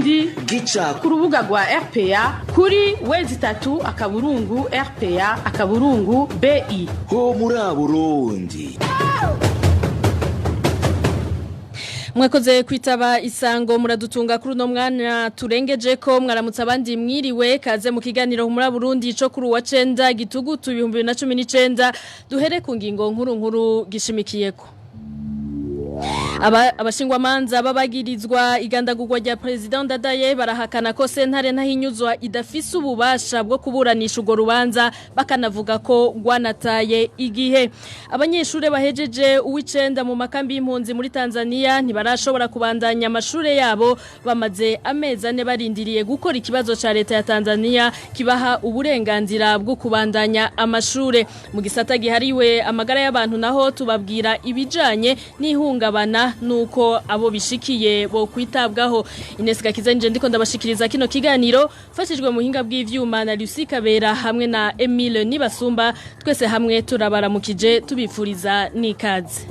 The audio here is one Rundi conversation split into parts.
Burundi Gica ku rubuga rwa RPA kuri w3.rpa.bi. Ho muri Burundi. Mwakoze kwitaba isango, muradutunga kuri uno mwanya turengeje ko mwaramutse, abandi mwiriwe. Kaze mu kiganiro muri Burundi cyo kuri wa 9 gitugutu 2019. Duhere ku ngingo nkuru nkuru gishimikiyeko. Abashingwamanza babagirizwa igandagurwa rya President Ndadaye barahakana ko sentare ntahinyuzwa idafise ububasha bwo kuburanisha urwo rubanza, bakanavuga ko rwanataye igihe. Abanyeshure bahejeje uw'icenda mu makambi y'impunzi muri Tanzania ntibarashobora kubandanya amashure yabo, bamaze amezi 4 barindiriye gukora ikibazo ca leta ya Tanzania kibaha uburenganzira bwo kubandanya amashure. Mu gisata gihariwe amagara y'abantu naho tubabwira ibijanye n'ihungabana nuko abo bishikiye bo kwitabwaho. Ines Gakiza nje ndiko ndabashikiriza kino kiganiro, mfashijwe mu hinga bw'ivyuma na Lucie Kabera hamwe na Emile Nibasumba. Twese hamwe turabaramukije, tubifuriza n'ikaze.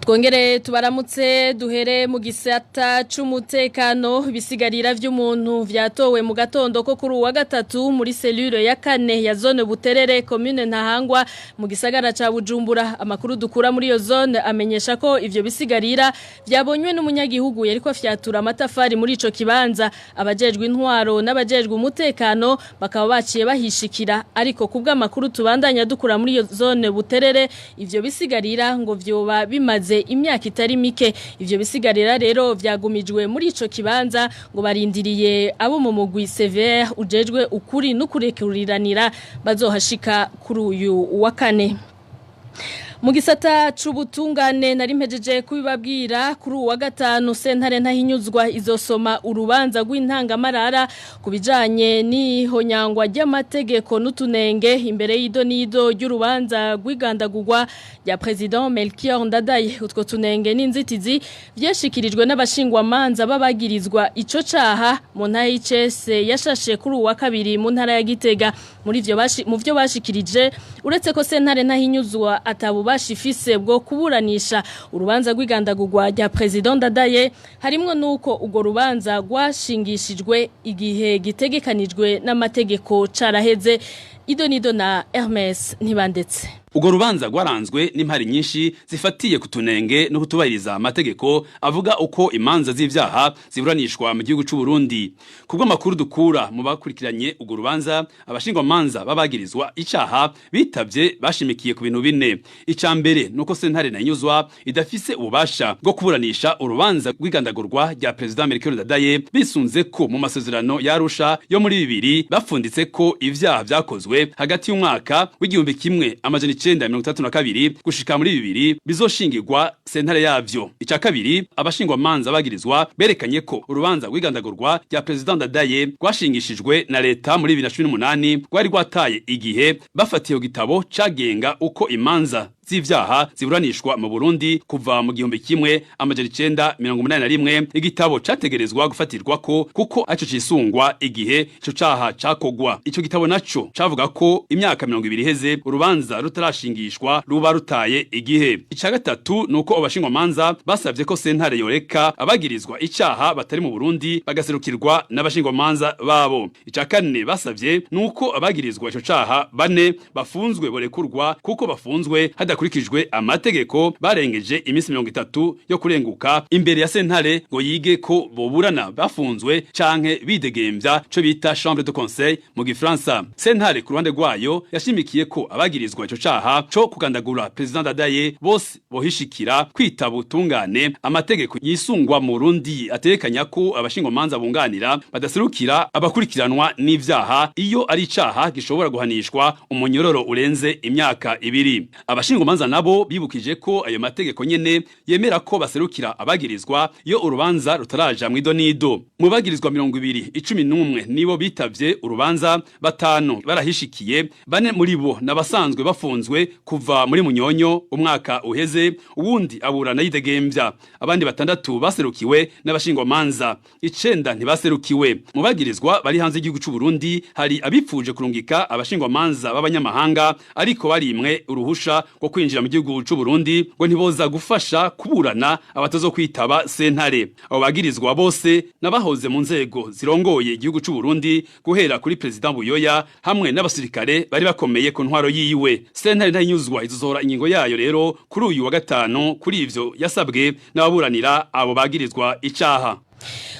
Twongere tubaramutse, duhere mu gisata c'umutekano. Bisigarira vy'umuntu vyatowe mu gatondo ko kuri uwa gatatu muri cellule ya kane ya zone Buterere, commune Ntahangwa, mu gisagara ca Bujumbura. Amakuru dukura muri iyo zone amenyesha ko ivyo bisigarira vyabonywe n'umunyagihugu yariko afyatura amatafari muri ico kibanza. Abajejwe intwaro n'abajejwe umutekano bakaba baciye bahishikira, ariko kubw'amakuru tubandanya dukura muri iyo zone Buterere, ivyo bisigarira ngo vyoba bimaze imyaka itari mike. Ivyo bisigarira rero vyagumijwe muri ico kibanza, ngo barindiriye abo mu mugwi CVR ujejwe ukuri n'ukurekuriranira bazohashika kuri uyu wa kane. Mu gisata c'ubutungane, nari mpejeje kubibabwira, kuri uwa gatanu sentare ntahinyuzwa izosoma urubanza rw'intangamarara ku bijanye n'ihonyangwa ry'amategeko n'utunenge imbere y'ido n'ido ry'urubanza rw'igandagurwa rya President Melchior Ndadaye. Utwo tunenge n'inzitizi vyashikirijwe n'abashingwamanza babagirizwa ico caha mu ntara y'Icese yashashe kuri uwa kabiri mu ntara ya Gitega. Muri ivyo bashi mu vyo bashikirije, uretse ko sentare ntahinyuzwa atabu bashifise bwo kuburanisha urubanza rw'igandagurwa rya President Ndadaye, harimwo nuko urwo rubanza rwashingishijwe igihe gitegekanijwe n'amategeko caraheze. Ido nido na Hermes Ntibandetse. Urwo rubanza rwaranzwe n'impari nyinshi zifatiye kutunenge no kutubahiriza amategeko avuga uko imanza z'ivyaha ziburanishwa mu gihugu c'u Burundi. Kubwo amakuru dukura mu bakurikiranye urwo rubanza, abashingwamanza babagirizwa icaha bitavye bashimikiye ku bintu bine. Ica mbere nuko sentare ntahinyuzwa idafise ububasha bwo kuburanisha urubanza rw'igandagurwa rya President Melchior Ndadaye, bisunze ko mu masezerano y'Arusha yo muri 2000 bafunditse ko ivyaha vyakozwe hagati y'umwaka w'1962 gushika muri 2000 bizoshingirwa sentare yavyo. Ica kabiri, abashingwamanza bagirizwa berekanye ko urubanza rw'igandagurwa rya President Ndadaye rwashingishijwe na leta muri 2018 rwari rwataye igihe, bafatiye gitabo cagenga uko imanza z'ivyaha ziburanishwa mu Burundi kuva mu 1981, igitabo categerezwa gufatirwa ko kuko aco cisungwa igihe ico caha cakogwa. Ico gitabo naco cavuga ko imyaka 20 iheze urubanza rutarashingishwa ruba rutaye igihe. Ica gatatu nuko abashingwamanza basavye ko sentare yoreka abagirizwa icaha batari mu Burundi bagaserukirwa n'abashingwamanza babo. Ica kane basavye nuko abagirizwa ico caha bane bafunzwe borekurwa kuko bafunzwe hadakurikijwe amategeko, barengeje iminsi 30 yo kurenguka imbere ya sentare ngo yige ko boburana bafunzwe canke bidegemvya, co bita chambre de conseil mu gifaransa. Sentare ku ruhande rwayo yashimikiye ko abagirizwa ico caha co kugandagura President Ndadaye bose bohishikira kwitaba ubutungane. Amategeko yisungwa mu Burundi atekanya ko abashingwamanza bunganira badaserukira abakurikiranwa n'ivyaha iyo ari icaha gishobora guhanishwa umunyororo urenze imyaka 2. Abashingwamanza nabo bibukije ko ayo mategeko nyene yemera ko baserukira abagirizwa iyo urubanza rutaraja mw'idonido. Mu bagirizwa 20, 11 nibo bitavye urubanza, batanu barahishikiye. Bane muri bo nabasanzwe bafunzwe kuva muri munyonyo umwaka uheze, uwundi aburana yidegemvya. Abandi batandatu baserukiwe n'abashingwamanza, icenda ntibaserukiwe. Mu bagirizwa bari hanze y'igihugu c'u Burundi hari abipfuje kurungika abashingwamanza b'abanyamahanga, ariko barimwe uruhusha rwo kwinjira mu gihugu c'u Burundi, ngo ntiboza gufasha kuburana abatazo kwitaba sentare. Abo bagirizwa bose nabahoze mu nzego zirongoye igihugu c'u Burundi, guhera kuri President Buyoya hamwe n'abasirikare bari bakomeye ku ntwaro yiwe. Sentare Ntahinyuzwa izosohora ingingo yayo rero kuri uyu wa gatanu kuri ivyo yasabwe n'ababuranira abo bagirizwa icaha.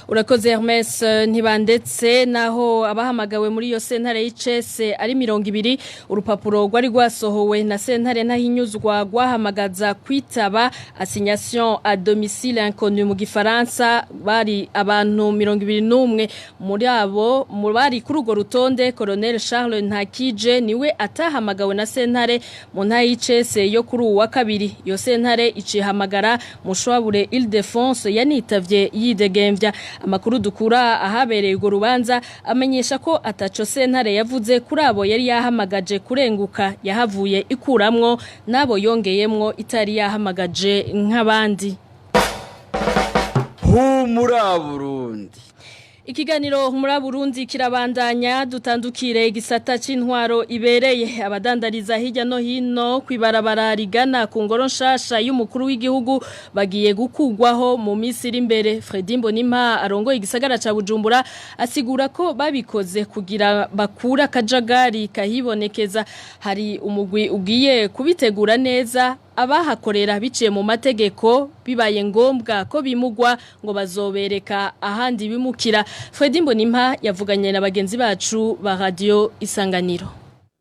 Urakoze, Hermes Ntibandetse. Naho abahamagawe muri iyo sentare y'icese ari 20, urupapuro rwari rwasohowe na sentare Ntahinyuzwa rwahamagaza kwitaba, assignation à domicile inconnu mu gifaransa, bari abantu 21. Muri abo mu bari kuri urwo rutonde, Colonel Charles Ntakije niwe atahamagawe na sentare mu ntahe y'icese yo kuri uwa kabiri. Iyo sentare icihamagara Mushwabure Ildefonse, yanitavye yidegemvya. Amakuru dukura ahabereye urwo rubanza amenyesha ko ataco sentare yavuze kuri abo yari yahamagaje kurenguka, yahavuye ikuramwo nabo yongeyemwo itari yahamagaje nk'abandi. Humura Burundi. Ikiganiro muri Burundi kirabandanya. Dutandukire igisata c'intwaro ibereye. Abadandariza hirya no hino kwibarabara rigana ku ngoro nshasha y'umukuru w'igihugu bagiye gukugwaho mu minsi iri imbere. Fredy Mbonimpa arongoye igisagara ca Bujumbura asigura ko babikoze kugira bakura kajagari kahibonekeza. Hari umugwi ugiye kubitegura neza. Abahakorera biciye mu mategeko, bibaye ngombwa ko bimugwa, ngo bazobereka ahandi bimukira. Fredy Mbonimpa yavuganye na bagenzi bacu ba Radio Isanganiro.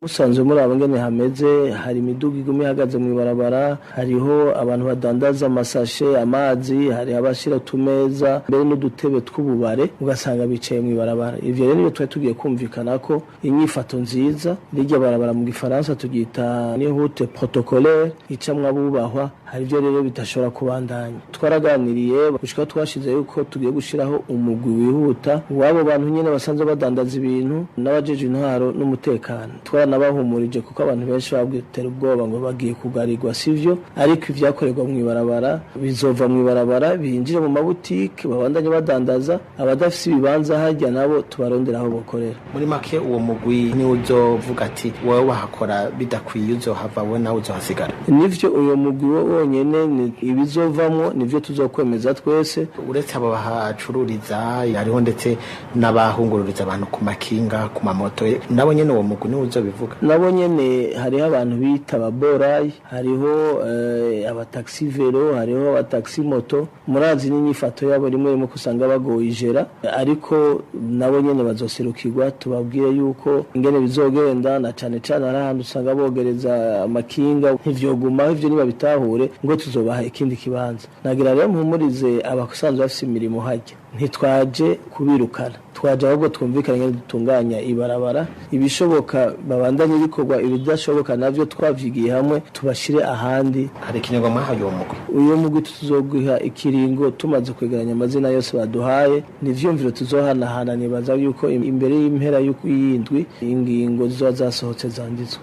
Musanzwe muri abo ngene hameze, hari imiduga iguma ihagaze mu ibarabara, hariho abantu badandaza amasashe, amazi, hari abashira utumeza mbere n'udutebe tw'ububare, ugasanga bicaye mu ibarabara. Ivyo rero niyo twari tugiye kumvikana ko inyifato nziza, rirya barabara mu gifaransa turyita ni route protocolaire, icamwo abubahwa. Hari ivyo rero bidashobora kubandanya. Twaraganiriye gushika twashize yuko tugiye gushiraho umugwi wihuta w'abo bantu nyene basanzwe badandaza ibintu n'abajeje intwaro n'umutekano. Twaranabahumurije kuko abantu benshi babwitera ubwoba ngo bagiye kugarirwa. Sivyo, ariko ivyakorerwa mu ibarabara bizova mu ibarabara binjire mu mabutike, babandanye badandaza. Abadafise ibibanza harya nabo tubarondera aho bokorera. Muri make, uwo mugwi ni uzovuga ati wowe wahakora bidakwiye uzohava, wowe nawe uzohasigara? Nivyo, uyo mugwi wo wonyene ni ibizovamwo nivyo tuzokwemeza twese. Uretse abo bahacururiza, hariho ndetse n'abahungururiza abantu ku makinga, ku mamoto. Nabo nyene uwo mugwi niwo uzobivuga? Nabo nyene, hariho abantu bita ababorayi, hariho abataxi vélo, hariho abataxi moto. Murazi n'inyifato yabo, rimwe rimwe usanga bagoye ijera, ariko nabo nyene bazoserukirwa, tubabwire yuko ingene bizogenda. Na cane cane hari ahantu usanga bogereza amakinga, ntivyoguma ivyo nibabitahure ngo tuzobaha ikindi kibanza. Nagira rero mpumurize abasanzwe bafise imirimo harya, ntitwaje kubirukana, twaje ahubwo twumvikane ingene dutunganya ibarabara. Ibishoboka babandanye bikorwa, ibidashoboka navyo twavyigiye hamwe tubashire ahandi. Hari ikiringo mwahaye uwo mugwi? Uyo mugwi tuzoguha ikiringo tumaze kwegeranya amazina yose baduhaye nivyumviro tuzohanahana. Nibaza yuko imbere y'impera y'indwi ingingo zizoba zasohotse zanditswe.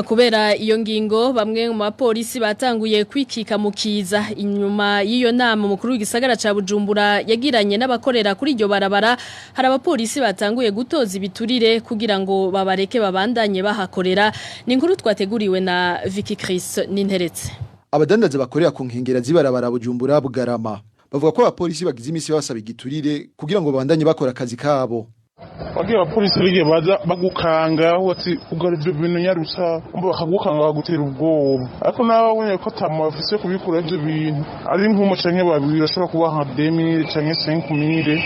Kubera iyo ngingo, bamwe mu bapolisi batanguye kwikika mukiza. Inyuma y'iyo nama umukuru w'igisagara ca Bujumbura yagiranye n'abakorera kuri iryo barabara, hari abapolisi batanguye gutoza ibiturire kugira ngo babareke babandanye bahakorera. Ni inkuru twateguriwe na Vicky Chris Ninteretse. Abadandaza bakorera ku nkengera z'ibarabara Bujumbura Bugarama bavuga ko abapolisi bagize imisi basaba igiturire kugira ngo babandanye bakora akazi kabo. Bagiye abapolisi bigiye baza bagukanga ati ugara ibyo bintu nyarusa, umva bakagukanga, bagutera ubwoba. Ariko nawe wabonye ko ata bafise kubikura ibyo bintu, ari nk'umwe canke babiri, bashobora kubaha nka 2000 canke 5000,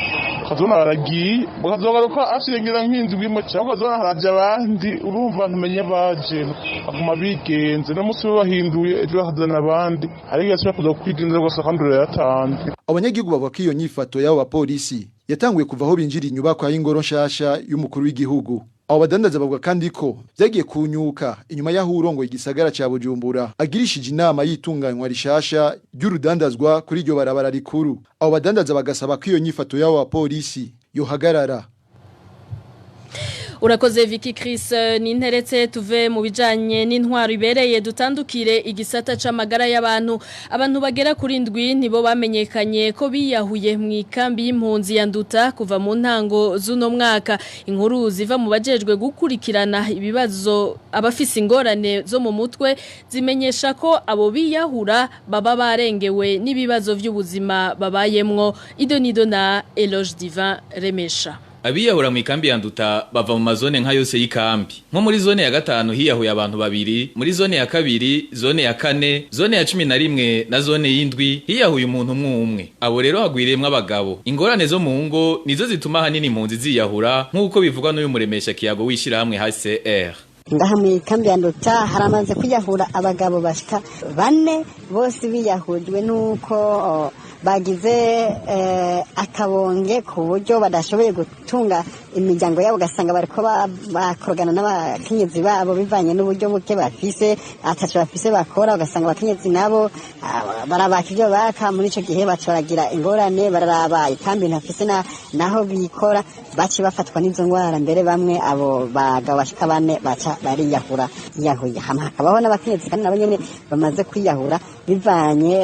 ukazobona baragiye, bakazogaruka ashirengera nk'indwi imwe, canke ukazobona haraje abandi. Urumva ntumenye abaje, baguma bigenze. N'umunsi bahinduye, ejo bakazana abandi. Hari igihe asubira kuza kwigenza rwose kandi urayatanze. Abanyagihugu bavuga ko iyo nyifato y'abo bapolisi yatanguye kuva aho binjira inyubakwa y'ingoro nshasha y'umukuru w'igihugu. Abo badandaza bavuga kandi ko vyagiye kunyuka inyuma y'aho urongoye igisagara ca Bujumbura agirishije inama y'itunganywa rishasha ry'urudandazwa kuri iryo barabara rikuru. Abo badandaza bagasaba ko iyo nyifato y'abo bapolisi yohagarara. Urakoze Vicky Chris ninteretse. Tuve mu bijanye n'intwaro ibereye, dutandukire igisata c'amagara y'abantu. Abantu bagera kuri ndwi nibo bamenyekanye ko biyahuye mu ikambi y'impunzi ya Nduta kuva mu ntango z'uno mwaka. Inkuru ziva mu bajejwe gukurikirana ibibazo abafise ingorane zo mu mutwe zimenyesha ko abo biyahura baba barengewe n'ibibazo vy'ubuzima babayemwo. Idonido na Eloge Divin Remesha. Abiyahura mu ikambi ya Nduta bava mu mazone nka yose y'ikambi. Nko muri zone ya gatanu hiyahuye abantu babiri, muri zone ya kabiri, zone ya kane, zone ya 11 na zone y'indwi hiyahuye umuntu umwe umwe. Abo rero hagwiriyemwo abagabo. Ingorane zo mu ngo nizo zituma ahanini impunzi ziyahura, nk'uko bivugwa n'uyu muremesha kiyago w'ishirahamwe HCR. Ngaha mu ikambi ya Nduta haramaze kwiyahura abagabo bashika bane, bose biyahujwe n'uko bagize akabonge ku buryo badashoboye gutunga imiryango yabo, ugasanga bariko bakorogana n'abakenyezi babo bivanye n'uburyo buke bafise, ataco bafise bakora, ugasanga abakenyezi nabo barabaka ivyo baka. Muri ico gihe baca baragira ingorane, bararaba ikambi ntafise naho bikora, baci bafatwa n'izo ngwara. Mbere bamwe abo bagabo bashika bane baca bariyahura yiyahuye. Hama hakabaho n'abakenyezi kandi nabo nyene bamaze kwiyahura bivanye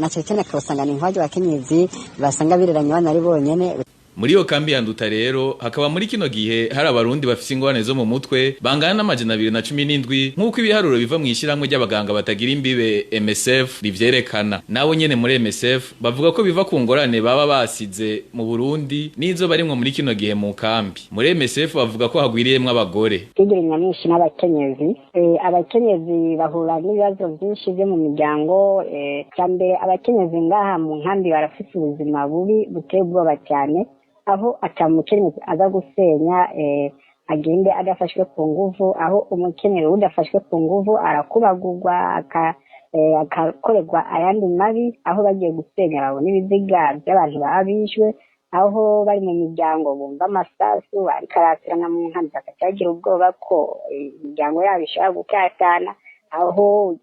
na cane cane akabasanga ni nk'abarya abakenyezi basanga bireranye abana ari bonyene. Muri iyo kambi ya Nduta rero hakaba muri kino gihe hari abarundi bafise ingorane zo mu mutwe bangana n'217, nk'uko ibiharuro biva mu ishyirahamwe ry'abaganga batagira imbibe MSF rivyerekana. Nabo nyene muri MSF bavuga ko biva ku ngorane baba basize mu Burundi n'izo barimwo muri kino gihe mu kambi. Muri MSF bavuga ko hagwiriyemwo abagore. Tugira nyamwinshi n'abakenyezi. Abakenyezi bahura n'ibibazo byinshi byo mu miryango. Mbere abakenyezi ngaha mu nkambi barafise ubuzima bubi buteye ubwoba cyane, aho atamukenyezi aza gusenya agende adafashwe ku nguvu, aho umukenyezi udafashwe ku nguvu arakubagurwa, akakorerwa ayandi mabi, aho bagiye gusenya babona ibiziga by'abantu baba bishwe, aho bari mu miryango bumva amasasu ariko arasirana mu nkambi, bagaca bagira ubwoba ko imiryango yabo ishobora gukatana, aho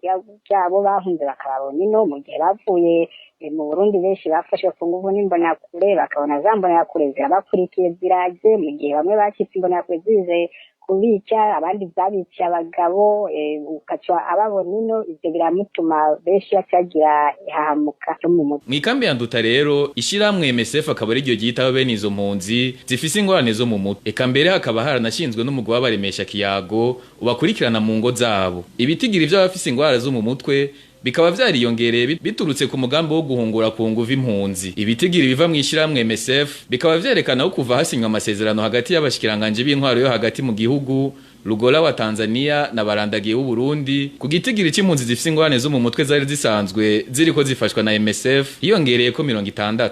abo bahunze bakababona ino mu gihe bavuye mu Burundi benshi bafashwe ku nguvu n'imbonerakure, bakabona za mbonerakure zirabakurikiye ziraje, mu gihe bamwe bacitse imbonerakure zize kubica, abandi zabica abagabo, ukaca ababona ino, ivyo biramutuma benshi bacagira ihahamuka ryo mu mutwe. Mw'ikambi ya Nduta rero ishiramwe MSF akaba ari ryo ryitaho bene izo mpunzi zifise ingorane zo mu mutwe. Eka mbere hakaba haranashinzwe n'umugwi w'abaremesha kiyago ubakurikirana mu ngo zabo. Ibitigira ivy'abafise ingwara zo mu mutwe bikaba vyariyongereye biturutse ku mugambi wo guhungura ku nguvu impunzi. Ibitigira biva mu ishiramwe MSF bikaba vyerekana ko kuva hasinywa amasezerano hagati y'abashikiranganje b'intwaro yo hagati mu gihugu, Lugola wa Tanzania na Barandagiye w'u Burundi, ku gitigiri c'impunzi zifise ingorane zo mu mutwe zari zisanzwe ziriko zifashwa na MSF hiyongereye ko 60.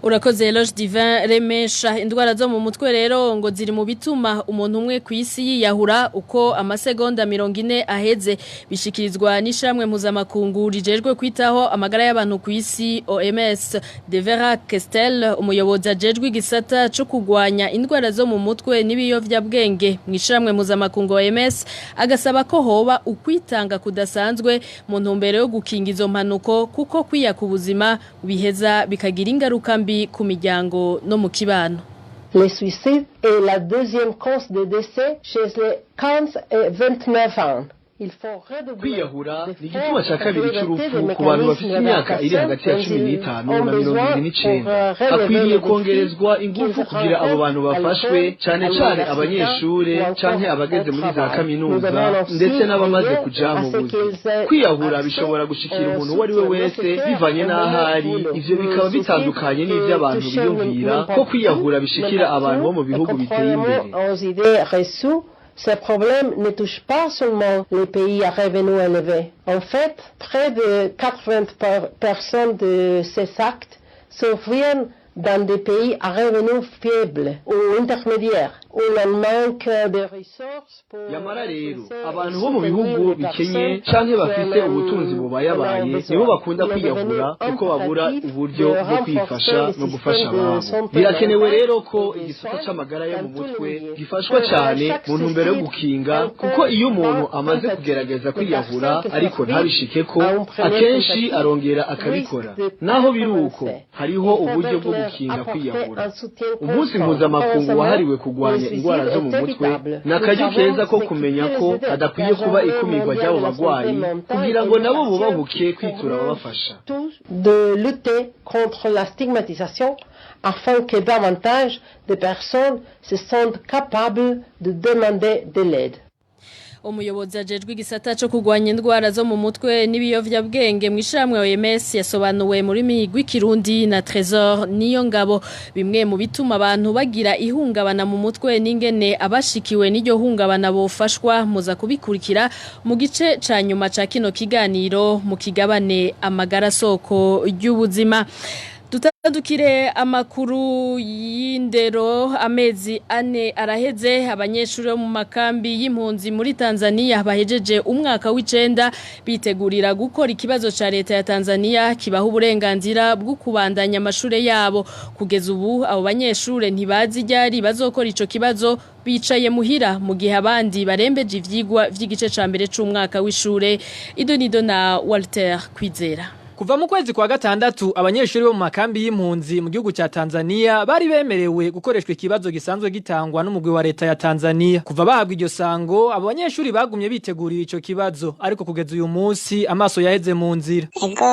Urakoze Eloge Divin Remesha. Indwara zo mu mutwe rero ngo ziri mu bituma umuntu umwe ku isi yiyahura uko amasegonda 40 aheze, bishikirizwa n'ishamwe mpuzamakungu rijejwe kwitaho amagara y'abantu ku isi OMS. Devera Kestel, umuyobozi ajejwe igisata co kugwanya indwara zo mu mutwe n'ibiyovyabwenge mu ishamwe mpuzamakungu OMS, agasaba ko hoba ukwitanga kudasanzwe mu ntumbero yo gukinga izo mpanuko, kuko kwiyaka ubuzima biheza bikagira ingaruka mbi ku miryango no mu kibano. Le suicide est la deuxième cause de décès chez les 15 et 29 ans. Kwiyahura ni igituma cya kabiri cy'urupfu ku bantu bafite imyaka iri hagati ya 15 na 29. Hakwiriye kongerezwa ingufu kugira abo bantu bafashwe, cyane cyane abanyeshure canke abageze muri za kaminuza ndetse n'abamaze kuja mu buzi. Kwiyahura bishobora gushikira umuntu uwo ari we wese bivanye n'aho ari. Ivyo bikaba bitandukanye n'ivy'abantu biyumvira ko kwiyahura bishikira abantu bo mu bihugu biteye imbere. Ces problèmes ne touchent pas seulement les pays à revenus élevés. En fait, près de 80% de ces actes surviennent dans des pays à revenus faibles ou intermédiaires, où l'on manque de ressources pour... Yamara rero abantu bo mu bihugu bikenye canke bafise ubutunzi bubayabaye nibo bakunda kwiyahura kuko babura uburyo bwo kwifasha no gufasha ababo. Birakenewe rero ko igisata c'amagara yo mu mutwe gifashwa cane mu ntumbero yo gukinga, kuko iyo umuntu amaze kugerageza kwiyahura ariko ntabishikeko, akenshi arongera akabikora. Naho biri uko, hariho uburyo bwo gukinga kwiyahura. Umunsi mpuzamakungu wahariwe kugwanya kurwanya indwara zo mu mutwe ni akaryo keza ko kumenya ko hadakwiye kuba ikumirwa ry'abo bagwayi kugira ngo nabo bubahuke kwitura ababafasha. De lutter contre la stigmatisation afin que davantage de personnes se sentent capables de demander de l'aide. Umuyobozi ajejwe igisata cyo kurwanya indwara zo mu mutwe n'ibiyovyabwenge mu ishiramwe OMS yasobanuwe muri migwi Kirundi na Trésor niyo ngabo. Bimwe mu bituma abantu bagira ihungabana mu mutwe n'ingene abashikiwe n'iryo hungabana bofashwa muza kubikurikira mu gice ca nyuma ca kino kiganiro mu kigabane amagara soko ry'ubuzima. Dutandukire amakuru y'indero. Amezi 4 araheze abanyeshuri bo mu makambi y'impunzi muri Tanzania bahejeje umwaka w'icenda bitegurira gukora ikibazo ca leta ya Tanzania kibaha uburenganzira bwo kubandanya amashure yabo. Kugeza ubu abo banyeshure ntibazi ryari bazokora ico kibazo, bicaye muhira mu gihe abandi barembeje ivyigwa vy'igice ca mbere c'umwaka w'ishure. Idonido na Walter Kwizera. Kuva mu kwezi kwa gatandatu abanyeshuri bo mu makambi y'impunzi mu gihugu ca Tanzania bari bemerewe gukoreshwa ikibazo gisanzwe gitangwa n'umugwi wa leta ya Tanzania. Kuva bahabwa iryo sango, abo banyeshuri bagumye bitegurira ico kibazo, ariko kugeza uyu munsi amaso yaheze mu nzira. Ego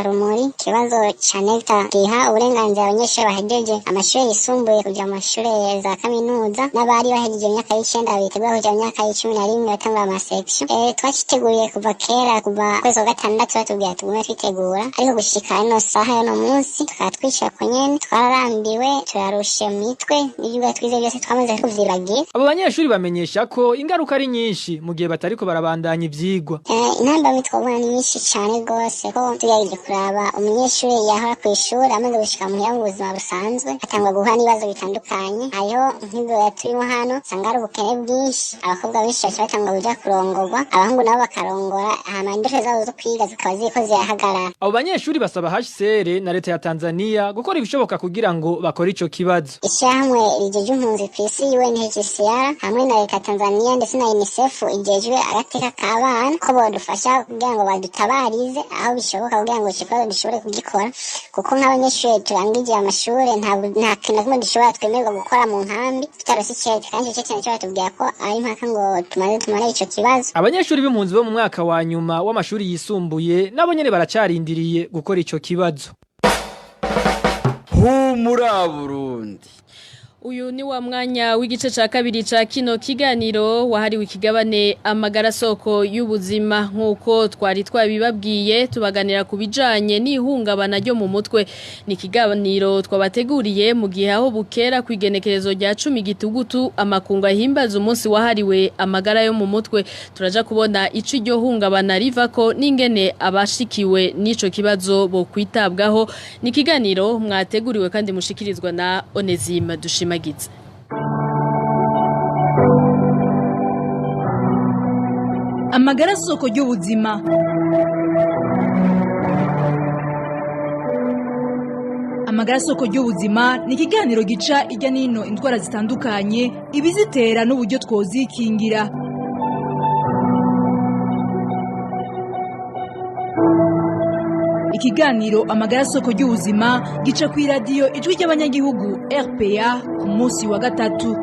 rumuri ikibazo ca NECTA giha uburenganzira abanyeshuri bahejeje amashuri yisumbuye kuja mu mashuri za kaminuza n'abari bahejeje imyaka y'icenda bitegura kuja mu myaka y'icumi na rimwe batangura amasection. Twaciteguriye kuva kera, kuva kwezi kwa gatandatu batubwira tugume twitegura, ariko gushika ino saha y'uno munsi tukaba twicaye ko nyene, twararambiwe, turarushe mu mitwe, n'ivyigwa twize byose twamaze kuvyibagira. Abo banyeshuri bamenyesha ko ingaruka ari nyinshi mu gihe batariko barabandanya ivyigwa. Intambamyi twobona ni nyinshi cane rwose, ko tugerageje kuraba umunyeshuri yahora kw'ishuri amaze gushika muhira mu buzima busanzwe atangwa guhura n'ibibazo bitandukanye. Hariho nk'ibyo turimo hano usanga hari ubukene bwinshi, abakobwa benshi baca batangwa kuja kurongorwa, abahungu nabo bakarongora, hama indoto zabo zo kwiga zikaba ziriko zirahagarara. Abo banyeshuri basaba HCR na leta ya Tanzania gukora ibishoboka kugira ngo bakore ico kibazo. Ishyirahamwe rijeje impunzi kw'isi UNHCR hamwe na leta ya Tanzania ndetse na UNICEF ijejwe agateka k'abana ko bodufasha kugira ngo badutabarize aho bishoboka kugira ngo ico kibazo dushobore kugikora, kuko nk'abanyeshuri turangije amashure nta kintu na kimwe dushobora twemererwa gukora mu nkambi tutarose icete, kandi ico cete naco batubwira ko ari impaka ngo tumaze tumare ico kibazo. Abanyeshuri b'impunzi bo mu mwaka wa nyuma w'amashuri yisumbuye nabo nyene baracarindiriye gukora ico kibazo. Humura Burundi. Uyu ni wa mwanya w'igice ca kabiri ca kino kiganiro wahariwe ikigabane amagara soko y'ubuzima. Nkuko twari twabibabwiye, tubaganira ku bijanye n'ihungabana ryo mu mutwe. Ni ikiganiro twabateguriye mu gihe aho bukera kwigenekerezo rya 10 gitugutu amakungu ahimbaza umunsi wahariwe amagara yo mu mutwe. Turaja kubona ico iryo hungabana rivako n'ingene abashikiwe n'ico kibazo bo kwitabwaho. Ni ikiganiro mwateguriwe kandi mushikirizwa na Onezime Dushima. Amagara soko ry'ubuzima. Amagara soko ry'ubuzima ni ikiganiro gica ijya n'ino indwara zitandukanye, ibizitera n'uburyo twozikingira. Ikiganiro amagara soko ry'ubuzima gica ku iradiyo Ijwi ry'Abanyagihugu RPA ku munsi wa gatatu.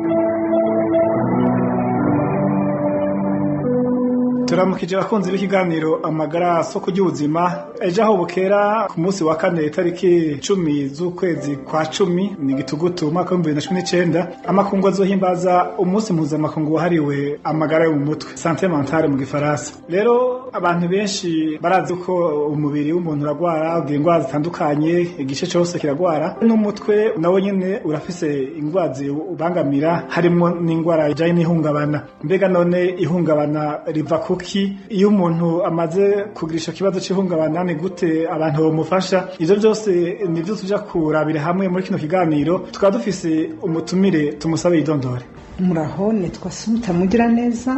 Turamukije abakunzi b'ikiganiro amagara soko ry'ubuzima. Ejo aho bukera ku munsi wa kane tariki 10 z'ukwezi kwa 10 ni gitugutu umwaka wa 2019 amakungu azohimbaza umunsi mpuzamakungu wahariwe amagara yo mu mutwe, santé mentale mu gifaransa. Rero abantu benshi barazi ko umubiri w'umuntu uragwara, ugira indwara zitandukanye, igice cyose kiragwara, n'umutwe nawo nyene urafise indwara ubangamira, harimo n'indwara ijanye n'ihungabana. Mbega none ihungabana riva kuki? Iyo umuntu amaze kugira ico kibazo c'ihungabana ni gute abantu bomufasha? Ivyo byose nivyo tuja kurabira hamwe muri kino kiganiro. Tukaba dufise umutumire, tumusabe yidondore. Muraho, nitwa Sumuta Mugiraneza,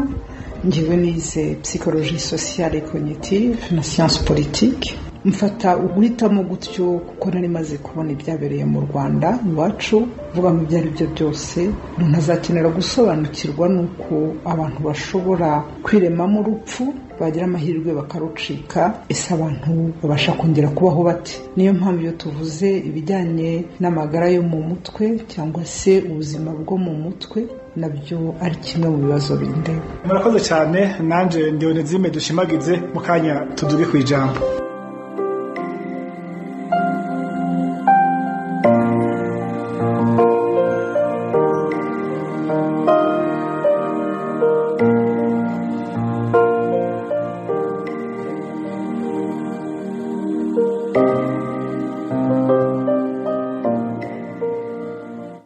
njyewe nize psychologie sociale et cognitive na science politique. Mfata uguhitamo gutyo kuko nari maze kubona ibyabereye mu Rwanda iwacu, vuga mu ibyo ari byo byose umuntu azakenera gusobanukirwa n'uko abantu bashobora kwiremamo urupfu, bagira amahirwe bakarucika, ese abantu babasha kongera kubaho bate? Niyo mpamvu iyo tuvuze ibijyanye n'amagara yo mu mutwe cyangwa se ubuzima bwo mu mutwe, nabyo ari kimwe mu bibazo bindeba. Murakoze cyane. Nanje ndi Onezime Dushimagize, mu kanya tuduge ku ijambo.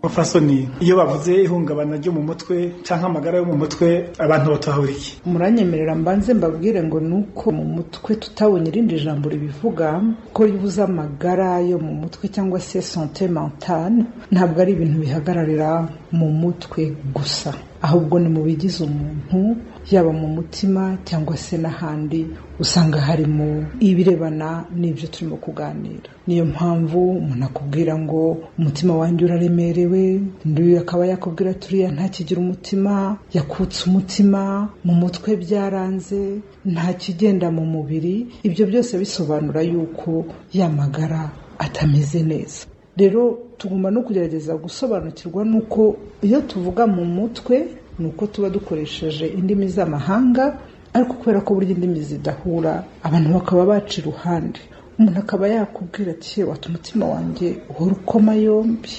Fasoni, iyo bavuze ihungabana ryo mu mutwe canke amagara yo mu mutwe, abantu batahura iki? Muranyemerera mbanze mbabwire ngo nuko mu mutwe tutabonye irindi jambo ribivuga, ko ribuze amagara yo mu mutwe cyangwa se santé mentale, ntabwo ari ibintu bihagararira mu mutwe gusa, ahubwo ni mu bigize umuntu, yaba mu mutima cyangwa se n'ahandi usanga harimo ibirebana n'ibyo turimo kuganira. Niyo mpamvu umuntu akubwira ngo umutima wanjye uraremerewe, undi akaba yakubwira turiya ntakigira umutima, yakutse umutima, mu mutwe byaranze, ntakigenda mu mubiri. Ibyo byose bisobanura yuko yamagara atameze neza. Rero tugomba no kugerageza gusobanukirwa n'uko iyo tuvuga mu mutwe nuko tuba dukoresheje indimi z'amahanga, ariko kubera ko burya indimi zidahura abantu bakaba baca iruhande. Umuntu akaba yakubwira ati wata umutima wanjye uhora ukoma yombi,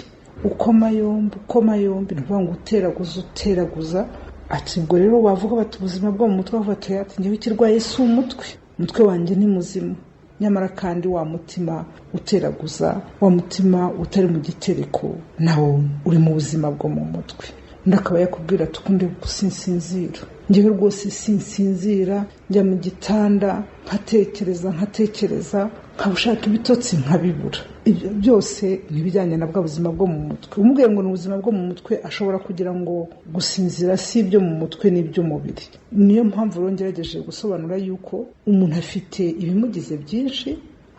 ukoma yombi, ukoma yombi, ni ukuvuga ngo uteraguza uteraguza. Ati ubwo rero bavuga bati ubuzima bwo mu mutwe, bavuga ati njyewe ikirwaye si umutwe, umutwe wanjye ni muzima. Nyamara kandi wa mutima uteraguza, wa mutima utari mu gitereko, nawo uri mu buzima bwo mu mutwe. Undi akaba yakubwira ati ukunde gusinsinzira, njyewe rwose sinsinzira, njya mu gitanda nkatekereza nkatekereza, nkabushaka ibitotsi nkabibura. Ibyo byose ni ibijyanye na bwa buzima bwo mu mutwe. Umubwiye ngo ni ubuzima bwo mu mutwe, ashobora kugira ngo gusinzira si ibyo mu mutwe n'iby'umubiri. Niyo mpamvu rero ngerageje gusobanura yuko umuntu afite ibimugize byinshi,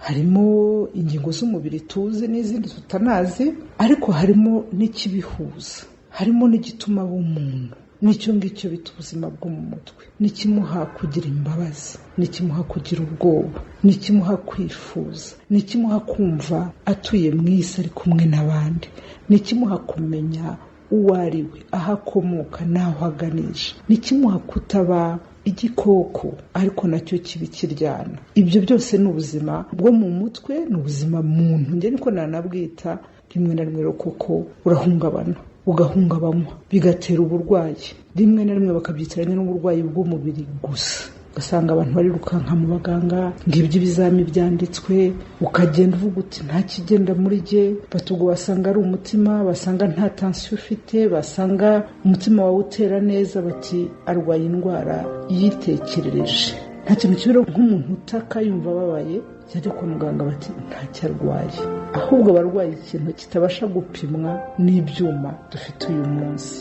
harimo ingingo z'umubiri tuzi n'izindi tutanazi, ariko harimo n'ikibihuza, harimo n'igituma aba umuntu. Nicyo ngicyo bita ubuzima bwo mu mutwe, n'ikimuha kugira imbabazi, n'ikimuha kugira ubwoba, n'ikimuha kwifuza, n'ikimuha kumva atuye mu isi ari kumwe n'abandi, n'ikimuha kumenya uwo ari we, aho akomoka n'aho aganisha, n'ikimuha kutaba igikoko ariko nacyo kibi kiryana. Ibyo byose ni ubuzima bwo mu mutwe, ni ubuzima muntu. Njye niko nanabwita, rimwe na rimwe kuko urahungabana, ugahungabanywa, bigatera uburwayi. Rimwe na rimwe bakabyitiranya n'uburwayi bw'umubiri gusa, ugasanga abantu barirukanka mu baganga ngibyo ibizami byanditswe, ukagenda uvuga uti nta kigenda muri jye, batugo basanga ari umutima, basanga nta tansiyo ufite, basanga umutima wawe utera neza, bati arwaye indwara yitekerereje. Nta kintu kibera nk'umuntu utaka yumva ababaye, yajya kwa muganga bati ntacyo arwaye, ahubwo abarwaye ikintu kitabasha gupimwa n'ibyuma dufite uyu munsi.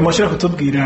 Mushobora kutubwira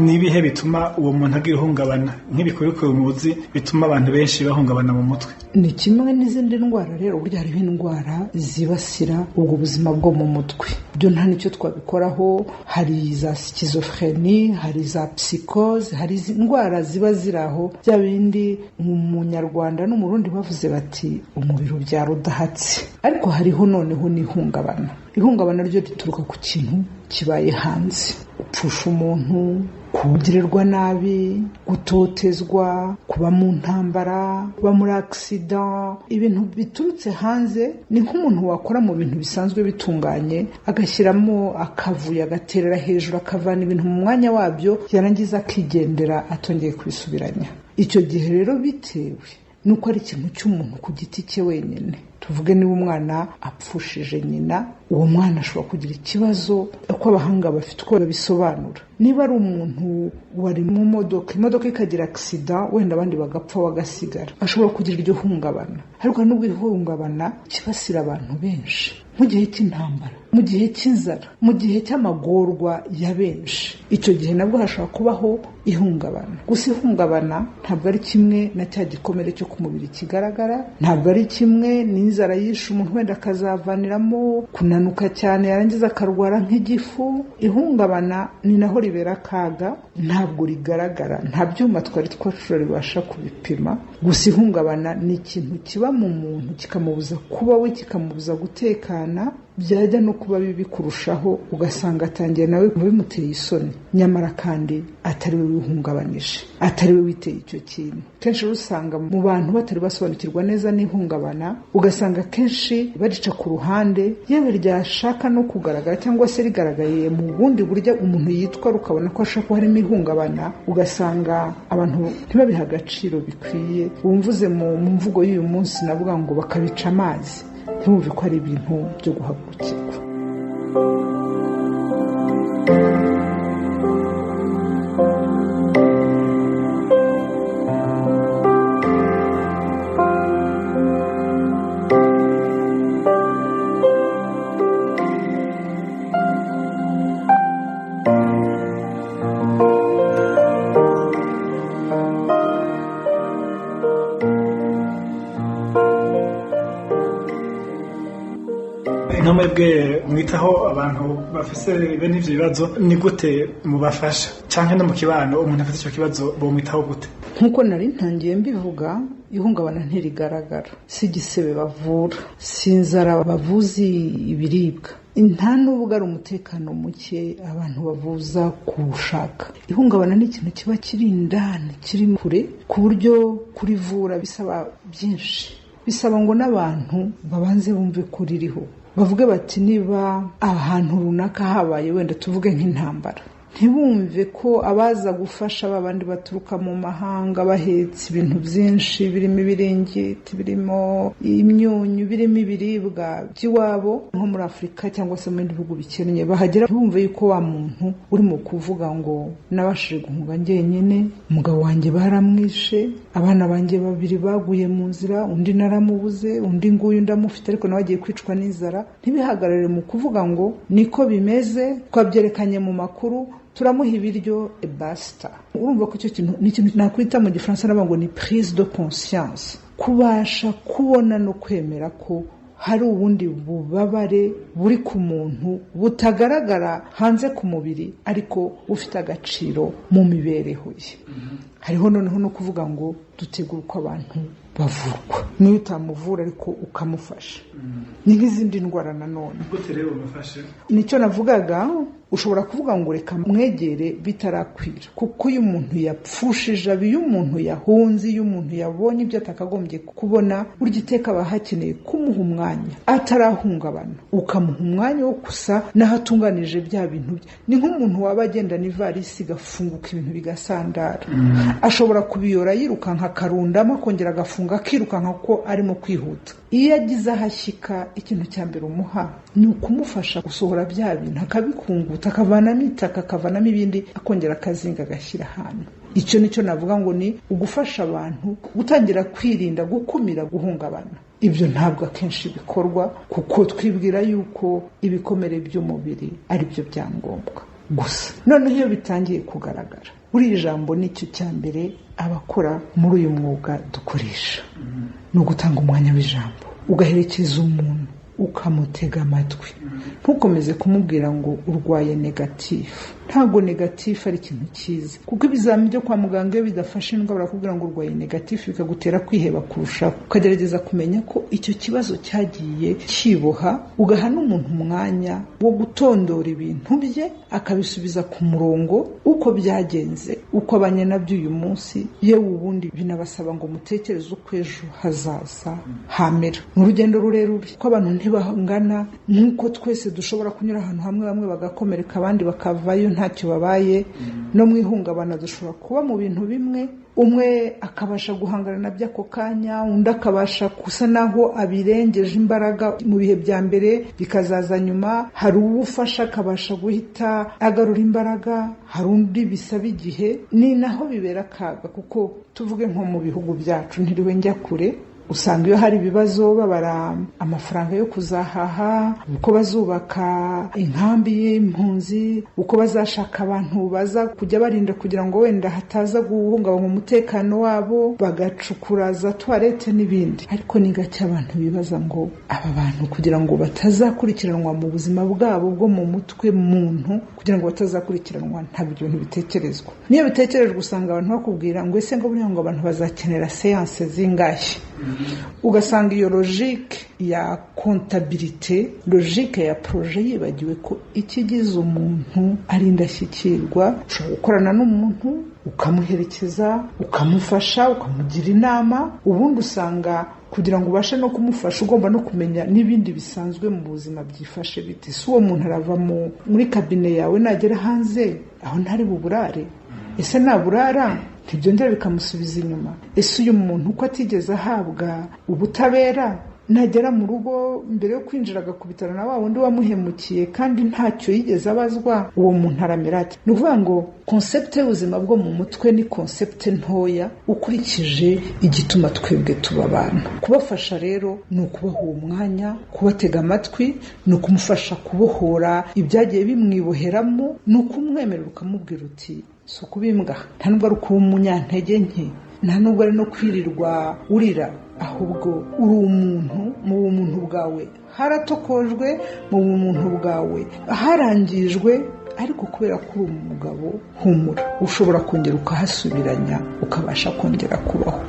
n'ibihe bituma uwo muntu agira ihungabana, nk'ibikurikira muzi bituma abantu benshi bahungabana mu mutwe? Ni kimwe n'izindi ndwara rero, burya hariho indwara zibasira ubwo buzima bwo mu mutwe, byo nta nicyo twabikoraho. Hari za schizophrenie, hari za psychose, hari indwara ziba ziri aho, bya bindi umunyarwanda n'umurundi bavuze bati umubiri ubyara udahatse. Ariko hariho noneho n'ihungabana. Ihungabana ryo rituruka ku kintu kibaye hanze, upfusha umuntu, Kugirirwa nabi, gutotezwa, kuba mu ntambara, kuba muri accident, ibintu biturutse hanze. Ni nk'umuntu wakora mu bintu bisanzwe bitunganye, agashyiramo akavuyo, agaterera hejuru, akavana ibintu mu mwanya wabyo, yarangiza akigendera atongeye kubisubiranya. Icyo gihe rero bitewe nuko ari ikintu cy'umuntu ku giti cye wenyine, tuvuge niba umwana apfushije nyina, uwo mwana ashobora kugira ikibazo, uko abahanga bafite uko babisobanura. Niba ari umuntu wari mu modoka, imodoka ikagira agisida, wenda abandi bagapfa bagasigara, ashobora kugira iryo hungabana. Ariko nubwo ihungabana kibasira abantu benshi mu gihe cy'intambara, mu gihe cy'inzara, mu gihe cy'amagorwa ya benshi, icyo gihe nabwo hashobora kubaho ihungabana. Gusa ihungabana ntabwo ari kimwe na cya gikomere cyo ku mubiri kigaragara, ntabwo ari kimwe n'inzara yishe umuntu wenda akazavaniramo kunanuka cyane, yarangiza akarwara nk'igifu. Ihungabana ni naho ribera akaga, ntabwo rigaragara, nta byuma twari twacura ribasha kubipima. Gusa ihungabana ni ikintu kiba mu muntu kikamubuza kuba we, kikamubuza gutekana, byajya no kuba bibi kurushaho, ugasanga atangiye nawe bimuteye isoni, nyamara kandi atari we wihungabanije, atari we witeye icyo kintu. Kenshi usanga mu bantu batari basobanukirwa neza n'ihungabana, ugasanga kenshi barica ku ruhande, yewe ryashaka no kugaragara cyangwa se rigaragaye mu bundi buryo umuntu yitwara ukabona ko ashobora kuba harimo ihungabana, ugasanga abantu ntibabihe agaciro bikwiye. Wumvuze mu mvugo y'uyu munsi navuga ngo bakabica amazi, ntibumve ko ari ibintu byo guhagurukirwa. Mwebwe mwitaho abantu bafise bene ivyo bibazo, ni gute mubafasha? Canke no mu kibano umuntu afite ico kibazo bomwitaho gute? Nkuko nari ntangiye mbivuga, ihungabana ntirigaragara, si igisebe bavura, si inzara bavuza ibiribwa, nta n'ubwo ari umutekano muke abantu bavuza kuwushaka. Ihungabana ni ikintu kiba kiri indani, kiri kure, ku buryo kurivura bisaba byinshi, bisaba ngo n'abantu babanze bumve ko ririho, bavuge bati niba ahantu runaka habaye wenda tuvuge nk'intambara, ntibumve ko abaza gufasha babandi baturuka mu mahanga bahetse ibintu byinshi birimo ibiringiti, birimo imyunyu, birimo ibiribwa by'iwabo nko muri Afurika cyangwa se mu bindi bihugu bikennye, bahagera ntibumve yuko wa muntu urimo kuvuga ngo nabashije guhunga njyenyine, umugabo wanjye baramwishe, abana banjye babiri baguye mu nzira, undi naramubuze, undi nguyu ndamufite ariko nawe agiye kwicwa n'inzara. Ntibihagarare mu kuvuga ngo niko bimeze, twabyerekanye mu makuru, turamuha ibiryo basta. Urumva ko icyo kintu ni ikintu nakwita mu Gifaransa navuga ngo ni prise de conscience, kubasha kubona no kwemera ko hari ubundi bubabare buri ku muntu butagaragara hanze ku mubiri ariko bufite agaciro mu mibereho ye. Hariho noneho no kuvuga ngo dutegure uko abantu bavurwa, niyo utamuvura ariko ukamufasha. Ni nk'izindi ndwara nanone. Gute rero umufashe? Nicyo navugaga, ushobora kuvuga ngo reka mwegere bitarakwira, kuko iyo umuntu yapfushije, iyo umuntu yahunze, iyo umuntu yabonye ibyo atakagombye kubona, burya iteka aba hakeneye kumuha umwanya atarahungabana, ukamuha umwanya wo gusa n'aho atunganije bya bintu bye. Ni nk'umuntu waba agenda n'ivarisi igafunguka ibintu bigasandara, ashobora kubiyora yirukanka akarundamo, akongera agafunga akirukanka kuko arimo kwihuta. Iyo agize aho ashyika, ikintu cya mbere umuha ni ukumufasha gusohora bya bintu, akabikunguta, akavanamo itaka, akavanamo ibindi, akongera akazinga agashyira ahantu. Icyo nicyo navuga ngo ni ugufasha abantu gutangira kwirinda, gukumira guhungabana. Ibyo ntabwo akenshi bikorwa kuko twibwira yuko ibikomere by'umubiri ari byo byangombwa gusa. Noneho iyo bitangiye kugaragara, buriya ijambo nicyo cya mbere abakora muri uyu mwuga dukoresha, ni ugutanga umwanya w'ijambo, ugaherekeza umuntu, ukamutega amatwi, ntukomeze kumubwira ngo urwaye negatifu. Ntabwo negatifu ari ikintu cyiza, kuko ibizami byo kwa muganga iyo bidafashe indwara barakubwira ngo urwaye negatifu, bikagutera kwiheba kurushaho. Ukagerageza kumenya ko icyo kibazo cyagiye kiboha, ugaha n'umuntu umwanya wo gutondora ibintu bye akabisubiza ku murongo uko byagenze, uko abanye nabyo uyu munsi. Yewe ubundi binabasaba ngo mutekereze uko ejo hazaza hamera. Ni urugendo rurerure kuko abantu ntibangana, nk'uko twese dushobora kunyura ahantu hamwe, bamwe bagakomereka abandi bakavayo ntacyo babaye. No mu ihungabana dushobora kuba mu bintu bimwe, umwe akabasha guhangana nabyo ako kanya, undi akabasha gusa naho abirengeje imbaraga mu bihe bya mbere bikazaza nyuma. Hari uwufasha akabasha guhita agarura imbaraga, hari undi bisaba igihe. Ni naho bibera akaga, kuko tuvuge nko mu bihugu byacu, ntiriwe njya kure, usanga iyo hari ibibazo babara amafaranga yo kuzahaha, uko bazubaka inkambi y'impunzi, uko bazashaka abantu baza kujya barinda kugira ngo wenda hataza guhungabanya umutekano wabo, bagacukura za toilette n'ibindi. Ariko ni gake abantu bibaza ngo aba bantu kugira ngo batazakurikiranwa mu buzima bwabo bwo mu mutwe muntu, kugira ngo batazakurikiranwa, ntabwo ibyo bintu bitekerezwa. Niyo bitekerejwe usanga abantu bakubwira ngo ese ngo buriya ngo abantu bazakenera seanse zingahe? Ugasanga iyo logique ya comptabilité, logique ya projet, yibagiwe ko ikigize umuntu ari indashyikirwa. Ushobora gukorana n'umuntu ukamuherekeza, ukamufasha, ukamugira inama. Ubundi usanga kugira ngo ubashe no kumufasha ugomba no kumenya n'ibindi bisanzwe mu buzima byifashe bite. Si uwo muntu arava muri kabine yawe, nagera hanze aho ntari buburare? Ese naburara ntibyongera bikamusubiza inyuma? Ese uyu muntu uko atigeze ahabwa ubutabera, nagera mu rugo mbere yo kwinjira agakubitana na wa wundi wamuhemukiye kandi ntacyo yigeze abazwa, uwo muntu aramera ati? Ni ukuvuga ngo concept y'ubuzima bwo mu mutwe ni concept ntoya ukurikije igituma twebwe tuba abantu. Kubafasha rero ni ukubaha uwo mwanya, kubatega amatwi, ni ukumufasha kubohora ibyagiye bimwiboheramo, ni ukumwemerera ukamubwira uti si ukubimbwa, nta nubwo ari ukuba umunyantege nke, nta nubwo ari no kwirirwa urira, ahubwo uri umuntu. Mu bumuntu bwawe haratokojwe, mu bumuntu bwawe harangijwe, ariko kubera ko uri umugabo, humura, ushobora kongera ukahasubiranya, ukabasha kongera kubaho.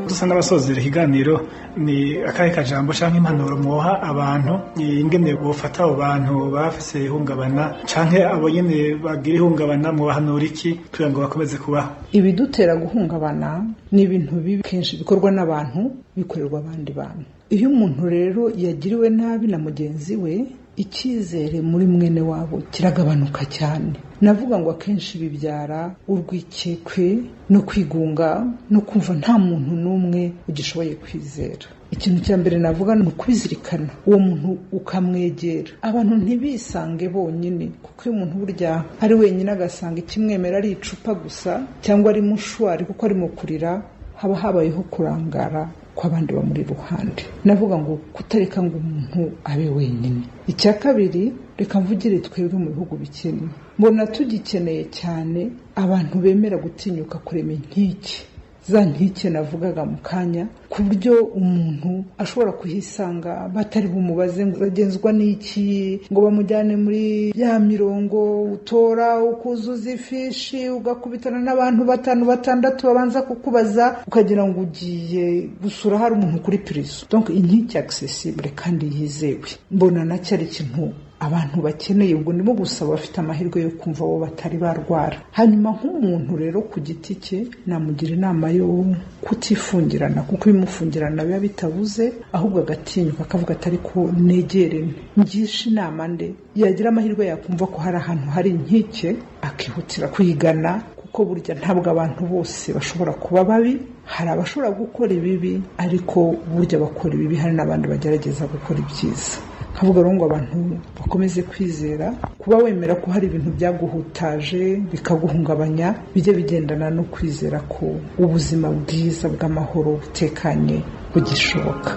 Dusa n'abasozera ikiganiro, ni akahe kajambo canke impanuro mwoha abantu ingene bofata abo bantu bafise ihungabana, canke abo nyene bagira ihungabana mubahanura iki kugira ngo bakomeze kubaho? Ibidutera guhungabana ni ibintu bibi kenshi bikorwa n'abantu, bikorerwa abandi bantu. Iyo umuntu rero yagiriwe nabi na mugenzi we, icyizere muri mwene wabo kiragabanuka cyane. Navuga ngo akenshi bibyara urwikekwe no kwigunga no kumva nta muntu n'umwe ugishoboye kwizera. Ikintu cya mbere navuga ni ukubizirikana, uwo muntu ukamwegera. Abantu ntibisange bonyine, kuko iyo umuntu burya ari wenyine agasanga ikimwemera ari icupa gusa cyangwa ari mushwari kuko arimo kurira, haba habayeho kurangara kw'abandi bamuri iruhande. Navuga ngo kutareka ngo umuntu abe wenyine. Icya kabiri, reka mvugire twebwe mu bihugu bikennye, mbona tugikeneye cyane abantu bemera gutinyuka kurema inkike, za nkike navugaga mu kanya, ku buryo umuntu ashobora kuhisanga batari bumubaze ngo uragenzwa n'iki, ngo bamujyane muri ya mirongo utora ukuzuza ifishi ugakubitana n'abantu batanu batandatu babanza kukubaza, ukagira ngo ugiye gusura hari umuntu kuri prison. Donc inkike accessible kandi yizewe, mbona nacyo ari ikintu abantu bakeneye. Ubwo ndimo gusaba bafite amahirwe yo kumva bo batari barwara. Hanyuma nk'umuntu rero ku giti cye namugira inama yo kutifungirana, kuko ibimufungirana biba bitabuze, ahubwo agatinyuka akavuga atari ko negere ngisha inama nde. Yagira amahirwe yakumva ko hari ahantu hari inkike akihutira kuyigana, kuko Kuko burya ntabwo abantu bose bashobora kuba babi, hari abashobora gukora ibibi, ariko burya bakora ibibi hari n'abandi bagerageza gukora ibyiza. Nkavuga rero ngo abantu bakomeze kwizera, kuba wemera ko hari ibintu byaguhutaje bikaguhungabanya, bijye bigendana no kwizera ko ubuzima bwiza bw'amahoro butekanye bugishoboka.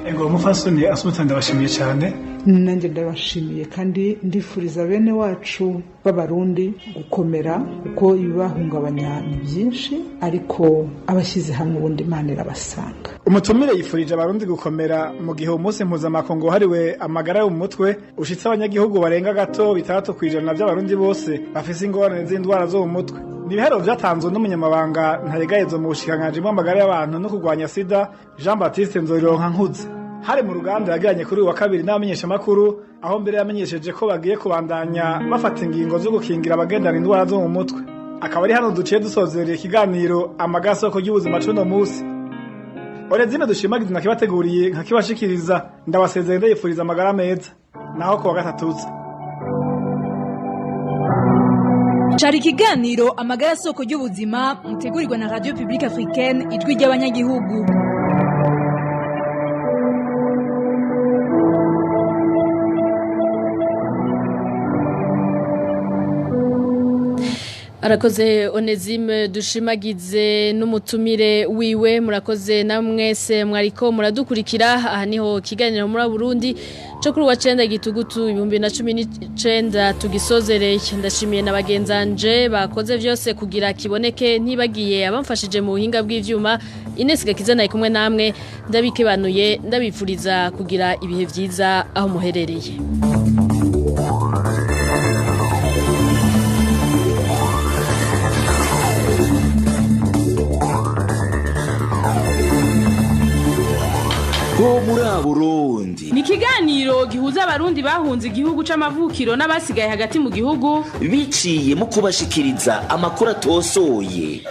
Ego mufasoni Asumta, ndabashimiye cyane. Nanjye ndabashimiye, kandi ndifuriza bene wacu b'Abarundi gukomera, kuko ibibahungabanya ni byinshi, ariko abashyize hamwe ubundi Imana irabasanga. Umutumire yifurije Abarundi gukomera mu gihe umunsi mpuzamakungu wahariwe amagara yo mu mutwe ushitse abanyagihugu barenga gato 6% by'Abarundi bose bafise ingorane z'indwara zo mu mutwe. Ni ibiharuro vyatanzwe n'umunyamabanga ntaregayezo mu bushikiranganji bw'amagara y'abantu no kurwanya sida, Jean Baptiste Nzorironka-Nkuze. Hari mu ruganda yagiranye kuri uyu wa kabiri n'abamenyeshamakuru, aho mbere yamenyesheje ko bagiye kubandanya bafata ingingo zo gukingira abagendana indwara zo mu mutwe. Akaba ari hano duciye dusozerera ikiganiro Amagasoko y'ubuzima c'uno musi. Orezime dushimagiza nakibateguriye nkakibashikiriza, ndabasezeye ndayifuriza amagara meza. Naho kuwa gatatu. Cari ikiganiro Amagara soko y'ubuzima mutegurirwa na Radio Publique Africaine, ijwi ry'abanyagihugu. Arakoze Onezime dushimagize n'umutumire wiwe. Murakoze namwese mwariko muradukurikira. Aha niho kiganiro muri Burundi cyo kuri wa 9 gitugutu 2019 tugisozereye. Ndashimiye na bagenzanje bakoze vyose kugira kiboneke, ntibagiye abamfashije mu buhinga bw'ivyuma. Ines Gakiza nayi kumwe namwe, ndabikebanuye, ndabifuriza kugira ibihe vyiza aho muherereye. Bo muri Burundi Ni ikiganiro gihuza Abarundi bahunze igihugu c'amavukiro n'abasigaye hagati mu gihugu, biciye mu kubashikiriza amakuru atosoye.